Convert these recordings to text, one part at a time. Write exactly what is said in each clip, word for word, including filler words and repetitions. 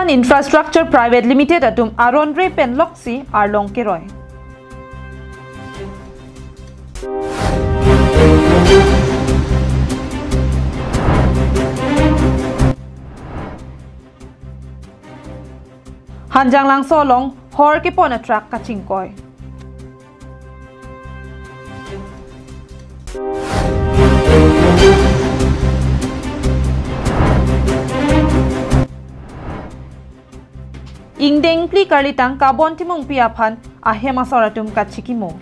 Infrastructure Private Limited atum aron re pen loksi arlong keroi. Hanjanglangso along hor kepon a-truck kachingkoi. Ingdeng phli karlitang Kabon Timungpi aphan ahem asor atum kachikimo.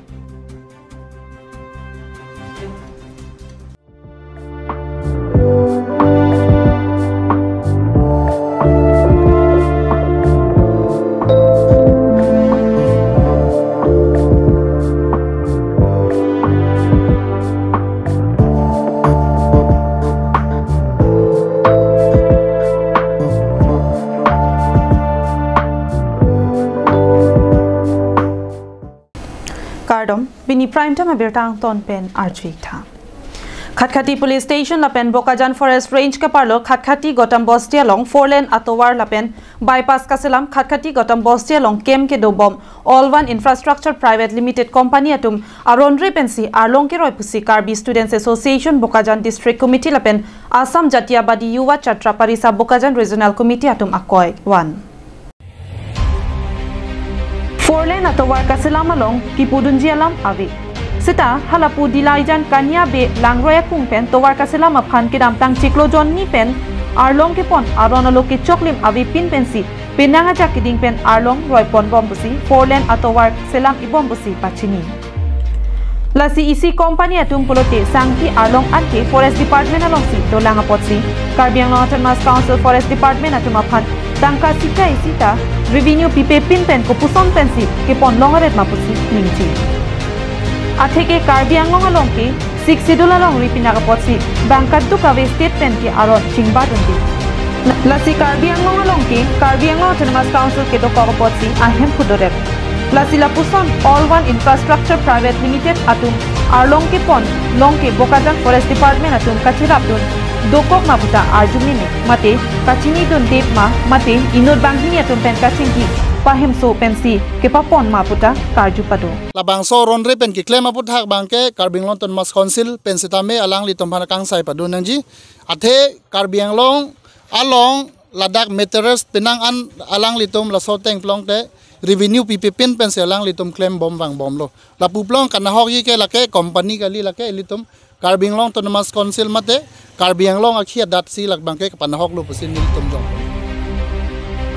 Kardom, pini Prime Time abirta angton pen arju-ik tha. Khatkhati Police Station lapen Bokajan Forest Range keparlo Khatkhati Gotam Bosti along four lane atovar lapen bypass kaselam Khatkhati Gotam Bosti along kem kedobom All One Infrastructure Private Limited Company atum aron re pensi arlong keroi pusi Karbi Students Association Bokajan District Committee lapen Assam Jatiyatabadi Yuva Chhatra Parishad Bokajan Regional Committee atum akoi van. Four lane atovar kaselam along kipudunji alam ave. Seta halapu Dilaijan Kania Bey langroi akung pen tovar kaselam aphan kedamtang chiklo jonni pen arlong kepon aron alo kechoklim avepin pensi penang ajak keding pen arlong roiponbom pusi four lane atovar selam-ibom pusi pachini. Lasi isi company atum pulote sangti arlong anke Forest Department alongsi dolang apotsi Karbi Anglong Autonomous Council Forest Department atum aphan tangka sika isi ta revenue pipepin pen kopuson pensi kepon long aret ma pusi ningje. Atheke Karbi Anglong along ke Sixth Schedule alongri pinak apotsi bang kadokave state pen ke aron chingba dunde. Lasi Karbi Anglong along ke Karbi Anglong Autonomous Council kedokok apotsi ahem phudodet. Lasi lapuson All One Infrastructure Private Limited atum arlong kepon long ke Bokajan Forest Department atum kacherapdun dokok ma puta arju mene, mate kachinidunde ma, mate inut banghini atum pen kachingki pahemso pensi kepapon ma puta karju pado. Labangso aron re pen keklem aphuthak bangke Karbi Anglong Autonomous Council pen sitame alanglitum aphan kangsai padun nangji. Athe Karbi Anglong along ladak materials penang an alanglitum laso tengplong te revenue pipepin pensi alanglitum klembom vangbomlo. Lapu plong kanahokji ke lake company kali, lake ilitum Karbi Anglong Autonomous Council mate Karbi Anglong akhei adatsi lak bangke kapanahoklo pusi nelitum jong.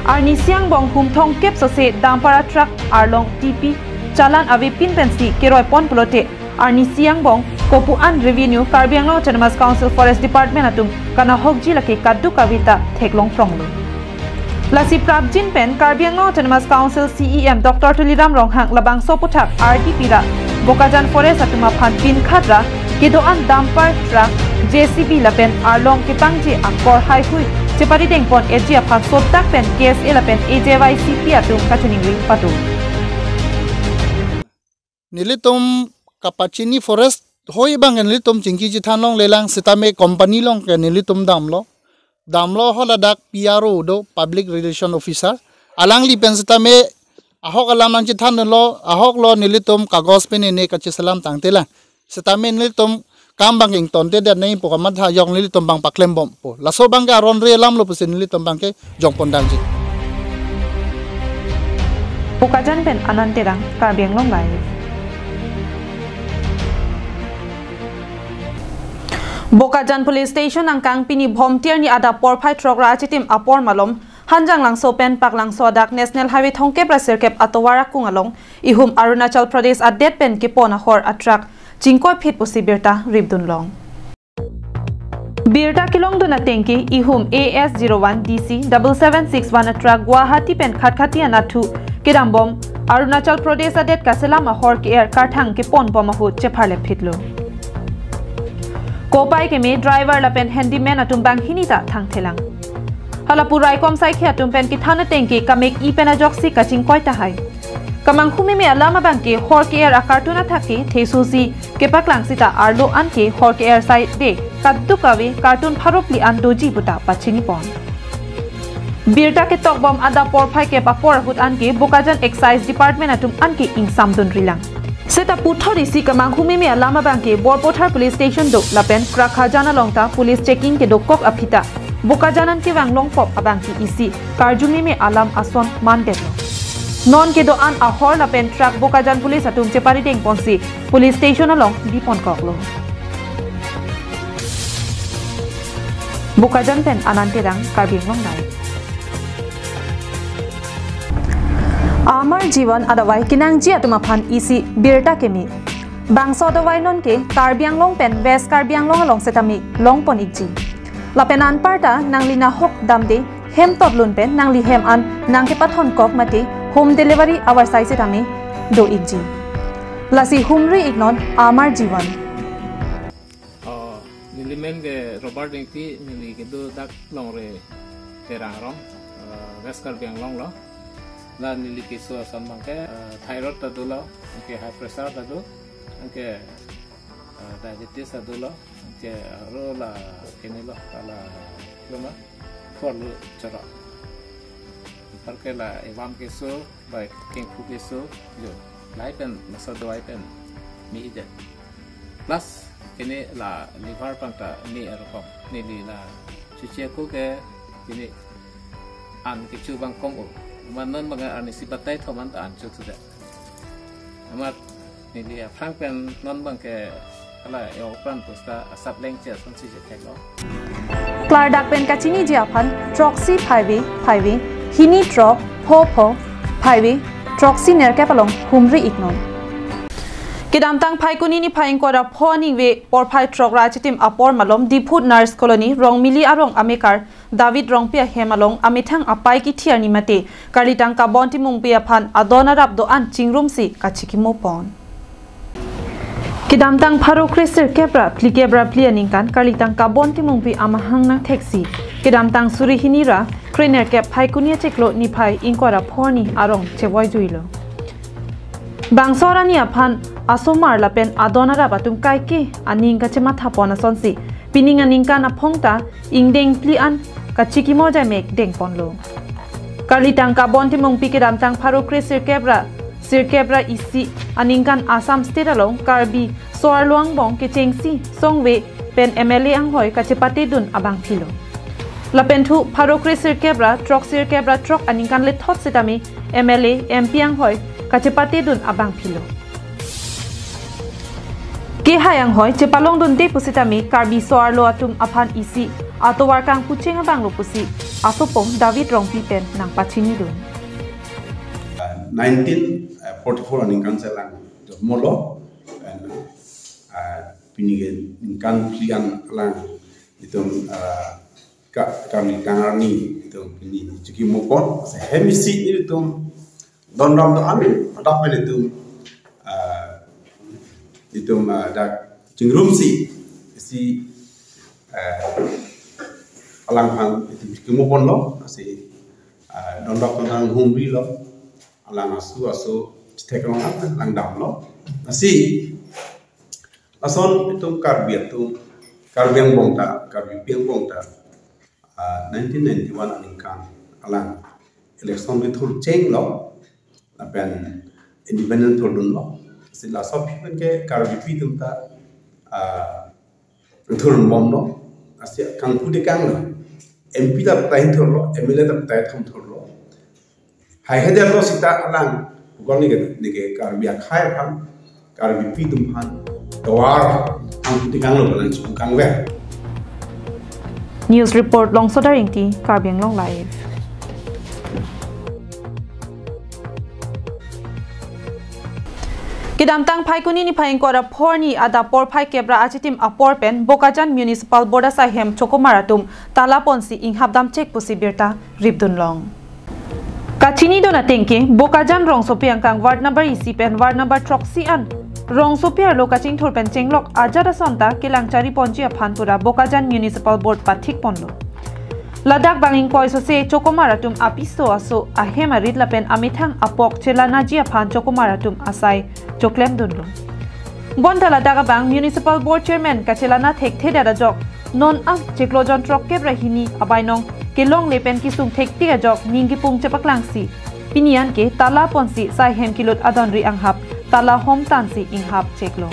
Arnisi angbong hum thomkep sose dumper a-truck arlong tipi chalan avepin pensi keroipon pulote arnisi angbong kopu an revenue Karbi Anglong Autonomous Council Forest Department atum kanahokji lake kadokave ta theklong pronglo. Lasi prapjin pen Karbi Anglong Autonomous Council C E M Doctor Tuliram Ronghang labangso aphuthak ardi pira Bokajan Forest atum aphan pinkhat ra kedo-an dumper truck, J C B lapen arlong kepangji akor haihui cheparidengpon-etji aphan sotak pen K S A lapen A J Y C P atum kachiningri pado. Nelitum kapachini forest hoi bang nelitum chingki chethan longlelang sitame company along ke nelitum damlo. Damlo ho ladak P R O do, Public Relation Officer. Alangli pen sitame ahok alam nangchethanlo, ahoklo nelitum kagos pen ne kacheselam tangtelang. Sitame nelitum kam bang ingtontedet nangpo kamatha jong nelitum bang paklembompo. Laso bangke aron re alamlo pusi nelitum bangke jongpon damji. Bokajan pen Anand Terang, Karbi Anglong Live. Bokajan Police Station angkang pini Bhomti arni adap porphai throk ra achitim apor malom Hanjanglangso pen Paklangso adak National Highway thomkep ra sirkep atovar akung along ihum Arunachal Pradesh adet pen kepon ahor a-truck chingkoiphit pusi birta ripdunlong. Birta kelongdun atengke ihum A S zero one D C double seven six one a-truck Guwahati pen Khatkhati anatthu kedambom Arunachal Pradesh adet kaselam ahor ke-er karthang keponbom ahut chepharlepphitlo. Kopai keme driver lapen handyman atum banghini ta thangthelang. Halapu raikom saikhi atum pen kethan atengke kamek-i pen ajoksi kachingkoi tahai. Kamanghu meme alam abangke hor ke-er a-carton athak ke thesosi kepaklang sita arlo anke hor ke-er saide kadokave carton pharo phli an doji puta pachinipon. Birta ketokbom adap porphai kep apor ahut anke Bokajan Excise Department atum anke ingsamdun rilang. Seta puthot isi kemanghu meme alam abangke Borpathar Police Station do lapen Krakhajan along ta police checking kedokok aphi ta Bokajan an kevang longpop abangke isi karju meme alam ason mandetlo. Non kedo-an ahor lapen truck Bokajan police atum cheparideng ponsi police station along biponkoklo. Bokajan pen Anand Terang, Karbi Anglong Live. Amar Jivan adavai kenangji atum aphan isi birta keme. Bangso adavai nonke Karbi Anglong pen West Karbi Anglong along setame longpon ikji. Lapen anparta nangli nahok damde hem totlun pen nangli hem an nangkepathon kok mate home delivery avarsai setame do ikji. Lasi humri iknon Amar Jivan. Oh, neli men ke Robert Engti, neli kedo dak Longri Terang arong, eh, West Karbi Anglong lo. La neli keso ason abangke, eh, thyroid ta dolo, anke high pressure ta do, anke, eh, diabetes ta dolo, anke aro la kene lo, la loma, kor lo choro. Anparke la evam keso, bai kengphu keso, jo, lahai pen, masa dovai pen, me-idet. Plus, kene la liver pangta me arokom. Neli la chuche ko ke kene an kecho abang kong-o. Amat non abang arnisi batai thom an ta an chothudet. Amat neli aphrang pen non abangke hala e-opran pusta asap lengche asonsi je theklo. Klardak pen kachiniji aphan throksi phaive phaive, hini throk pho pho phaive, throksi nerkep along humri iknon. Kedamtang Phaikuni niphai ingkoi ra pho aningve porphai throk ra achitim apor malom Diphu Nurse Colony, Rongmili arong amekar David Rongpi ahem along amethang apai kithi arni mate karlitang Kabon Timungpi aphan adon arap do-an chingrumsi kachikimo pon. Kedamtang pharo kre sirkep ra phlikep ra phli aningkan karlitang Kabon Timungpi amahang nangtheksi kedamtang suri hini ra kre nerkep Phaikuni achiklo niphai ingkoi ra pho arni arong chevoijuilo. Bangso arni aphan asomar lapen adon arap atum kaike aning kachematha pon asonsi pining aningkan aphong ta ingdeng phli an kachikimo jaimek dengponlo. Karlitang Kabon Timungpi kedamtang pharo kre sirkep ra sirkep ra isi aningkan Assam State along Karbi so-arlo angbong kechengsi songve pen M L A anghoi kachepatedun abangphilo. Lapen thu pharo kre sirkep ra throk sirkep ra throk aningkan lethot setame M L A, M P anghoi kachepatedun abangphilo. Kehai anghoi chepalongdunde pusitame Karbi so-arlo atum aphan isi atovar kangpucheng abanglo pusi asopong David Rongpi pen nangpachinidun. Nineteen forty-four aningkan selang jomolo, and, uh, pini ke ningkan phli an alang itum, uh, ka, kami kangarni itum pini chikimo pon, se hem isi nelitum don ram do-an, adap pen itum, ah, itum, ah, dak chingrumsi, si, ah, alangphan itum chikimo ponlo, si, ah, don ram do-an humrilo, alang aso aso chethek along alang damlo, si, lason itum Karbi atum, Karbi angbong ta, Karbipi angbong ta, ah, nineteen ninety-one aningkan alang election kethur chenglo, lapen independent thurdunlo. Si laso aphi pen ke Karbipi atum ta, ah, thur bomlo. Lasi kangpu dekanglo. M P ta batai thurlo, M L A ta batai thom thurlo. Hai hederlo seta alang, pukol neke, neke Karbi akhei aphan, Karbipi atum aphan, tovar, ang puti kanglo balang chipukangver. News report Longsodar Ingti, Karbi Anglong Live. Kedamtang Phaikuni niphai ingkoi ra pho arni adap porphai kep ra achitim apor pen Bokajan Municipal Board asai hem chokomar atum tala ponsi inghap damchek pusi birta ripdunlong. Kachinidun atengke, Bokajan rongsopi angkang ward number isi pen ward number throksi an rongsopi arlo kachingthur pen chenglok ajat ason ta kelang chari ponji aphan pura Bokajan Municipal Board pathik ponlo. Ladak bang ingkoi sose chokomar atum apiso aso ahem arit lapen amethang apok chelanaji aphan chokomar atum asai choklemdunlo. Bonta ladak abang Municipal Board Chairman kachelana thekthedet ajok non an chiklo jon throkkep ra hini abainong kelongle pen kesung thektik ajok ning kepung chepaklangsi, pini anke tala ponsi saihem kelut adonri anghap tala homtansi inghap cheklo.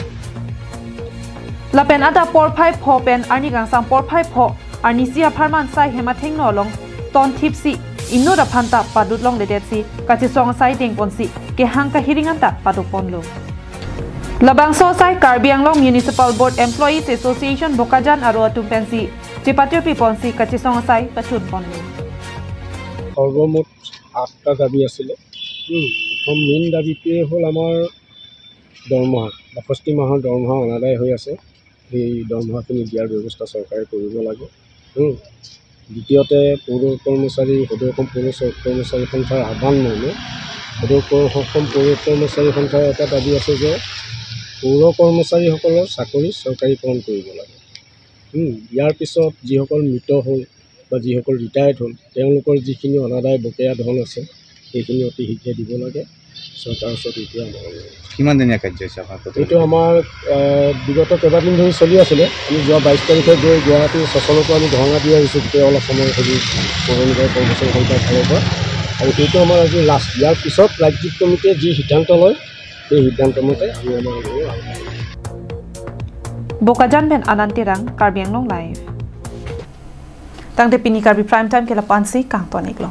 Lapen adap porphai pho pen arni kangsam porphai pho arnisi apharman saihem athengno along tonthipsi inut aphanta padut longledetsi kachesong asai dengponsi kehang kahiring anta padukponlo. Labangso asai Karbi Anglong Municipal Board Employees Association Bokajan aro atum pensi chepatyopi ponsi kachesong asai pachunponlo. সৰ্বমুঠ আঠটা দাবী আছিলে। উম, প্ৰথম মেইন দাবীটোৱে হ'ল আমাৰ দৰমহা, বাষষ্ঠি মাহৰ দৰমহা অনাদায় হৈ আছে। সেই দৰমহাখিনি দিয়াৰ ব্যৱস্থা চৰকাৰে কৰিব লাগে। উম, দ্বিতীয়তে পৌৰ কৰ্মচাৰী, সদৌ অসম পৌৰ চ- কৰ্মচাৰী সন্থাৰ আহ্বান মৰ্মে সদৌ ক- অসম পৌৰ কৰ্মচাৰী সন্থাৰ এটা দাবী আছে যে পৌৰ কৰ্মচাৰীসকলৰ চাকৰি চৰকাৰীকৰণ কৰিব লাগে। উম, ইয়াৰ পিছত যিসকল মৃত হ'ল বা যিসকল ৰিটায়াৰ্ড হ'ল, তেওঁলোকৰ যিখিনি অনাদায় বকেয়া ধন আছে, সেইখিনি অতি শীঘ্ৰে দিব লাগে। চৰকাৰৰ ওচৰত এইটোৱে আমাৰ অনুৰোধ। কিমান দিনীয়া কাৰ্যসূচী আপোনাৰ? এইটো আমাৰ আহ, বিগত কেইবাদিন ধৰি চলি আছিলে। আমি যোৱা বাইছ তাৰিখে গৈ গুৱাহাটী চচলতো আমি ধৰ্ণা দি আহিছোঁ গোটেই অল অসমৰ হেৰি পৌৰ নিগমৰ কৰ্মচাৰী সন্থাৰ ফালৰ পৰা। আৰু এইটো আমাৰ আজি লাষ্ট। ইয়াৰ পিছত ৰাজ্যিক কমিটিয়ে যি সিদ্ধান্ত লয়, সেই সিদ্ধান্ত মতে আমি আমাৰ আন্দোলন আগবঢ়াম। Bokajan pen Anand Terang, Karbi Anglong Live. Tangte pini Karbi Prime Time ke lapu-ansi kangton-iklo.